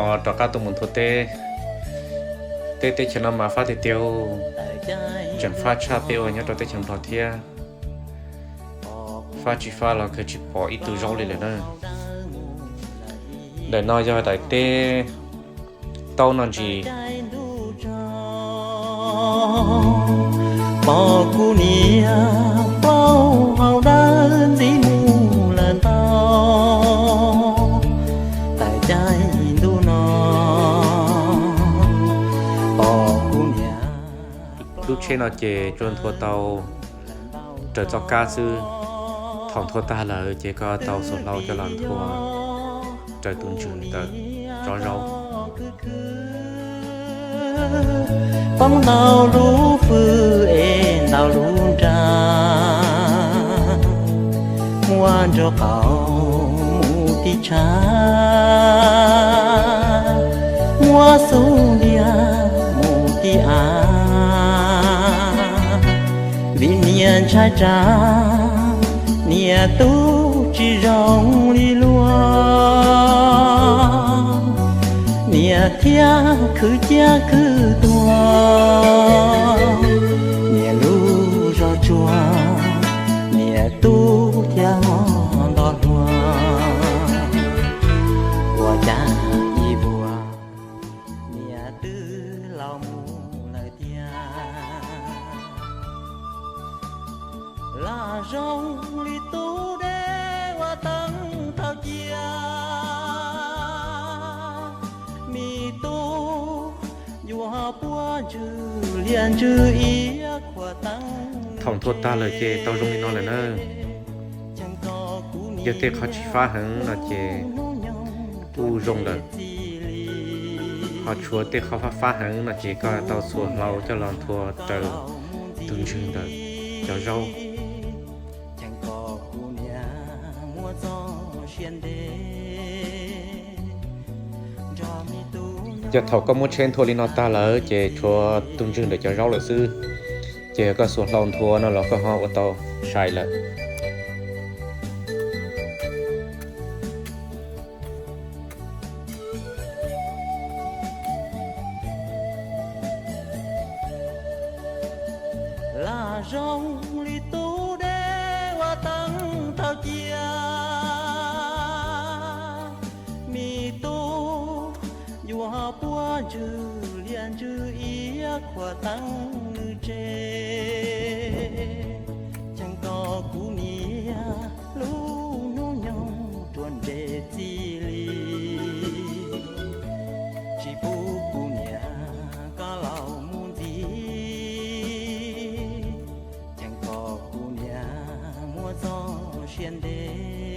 Rov qab tuaj mus nthua teb, teb teb chaws no mas fab tiag tiag, tseem fab tshaj peb ua nyob rau teb chaws Nplog thiab. Fab tsis fab los kawg tsis pom ib tug zaub li lawm na. Daim no yog daim teb taub noj ntsis. Pom kuv niam plaub hau dawb ntxiv mus lawm ntau, tawm caij ntuj no, pom kuv niam. Lub tsheb no ces tsuas nthua tau raws txoj kab xwb. Thaum nthua tag lawm ces koj tau xuas hlau coj los nthua raws tus ntswg ntawm tsob zaub. Poob ntau lub fwj es ntau lub nra, muab nraub qaum mus tib tshav, muab xub ntiag mus tib av. Vim niam ntshai tsam niam tub tsis zoo li luag, niam thiaj khwv ciaj khwv tuag, niam lub zog tsuag, niam tub thiaj nto hluas. Ua cas ib vuag niam twb laus mus lawm tiag. Lam zoo li tub deb ua teeb thaum cia, me tub yuav puab ntswg liaj ntswg iab khuam teeb. Thaum nthua tag lawm ces tau zoo li no lawm na. Yog tej qhov tsis fab heev no ces kuj zoo lawm. Ho tshuav tej qhov fab fab heev no ces koj tau xuas hlau coj los nthua raws tus ntswg ntawm cov zaub. Yog thaum koj muab tsheb nthua li no tag lawm ces tshuav tus ntswg ntawm cov zaub lawm xwb, ces yog koj xuas hlau nthua no los koj ho ua tau sai lawm. Lam zoo li tub deb ua teeb thaum cia, me tub yuav puab ntswg liaj ntswg iab khuam teeb nws tsev. Cheem kom kuv niam lub hnub nyoog ruam nres txij li, tsis pub kuv niam koj laus mus ntxiv. Cheem kom kuv niam muaj txoj sia ntev,